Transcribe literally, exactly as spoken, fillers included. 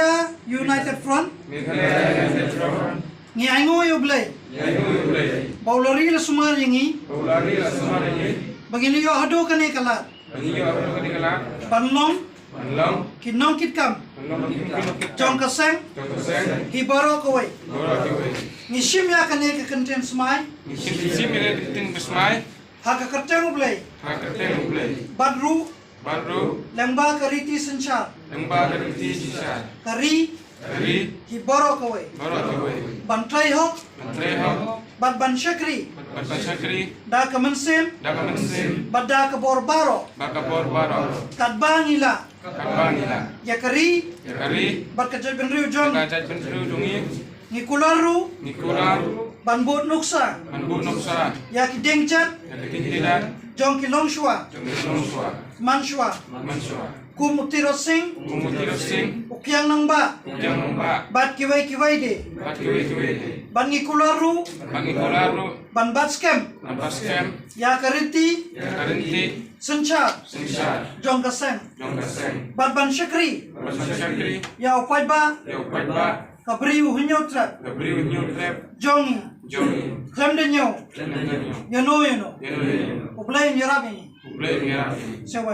Meghalaya United Front. Meghalaya United Front. Ngi ainguh ïa U Blei. Ngi ainguh ïa U Blei. Ba u la ri la sumar ïa ngi. Ba u la ri la sumar ïa ngi. Ba ngin ïoh haduh kane ka lad. Ba ngin ïoh haduh kane ka lad. Ban long. Ban long. Ki nongkitkam. Ban long ki nongkitkam. Jong ka seng. Jong ka seng. Hi baroh kawei. Baroh kawei. Ngi shim ïa kane ka kyntien smai. Ngi shim, shim ïa kane ka kyntien smai. Ha ka kyrteng U Blei. Ha ka kyrteng U Blei. Bad ruh. Bad ruh. Lyngba ka riti synshar. Lyngba ka riti synshar. Ka ri. Ka ri. Hi baroh kawei. Baroh kawei. Ban trei hok. Ban trei hok. Bad ban shakri. Bad ban shakri. Da ka mynsiem. Da ka mynsiem. Bad da ka bor baroh. Bad ka bor baroh. Katba ngi lah. Katba ngi lah. Ïa ka ri. Ïa ka ri. Bad ka jaitbynriew jong. Bad ka jaitbynriew jong ngi. Ngi kular ruh. Ngi kular ruh. Ban bud nuksa. Ban bud nuksa. Ïa ki dieng jait. Ïa ki dieng jait. Jong ki longshuwa. Jong ki longshuwa. Manshuwa. Manshuwa. Kum u Tirot Sing. Kum u Tirot Sing. U Kiang Nangbah. U Kiang Nangbah. Bad kiwei kiwei de. Bad kiwei kiwei de. Ban ngi kular ruh. Ban ngi kular ruh. Ban bat skhem. Ban bat skhem. Ïa ka riti. Ïa ka riti. Synshar. Synshar. Jong ka seng. Jong ka seng. Bad ban shakri. Bad ban shakri. Ïa u paidbah. Ïa u paidbah. Ka Bri u Hynñiewtrep. Ka Bri u Hynñiewtrep. Jong ngi. Jong ngi. Khlem da ñiew. Khlem da ñiew. Ïano ïano. Ïano ïano. U Blei un ïarap ïa ngi. U Blei un ïarap ïa ngi. Sngewbha.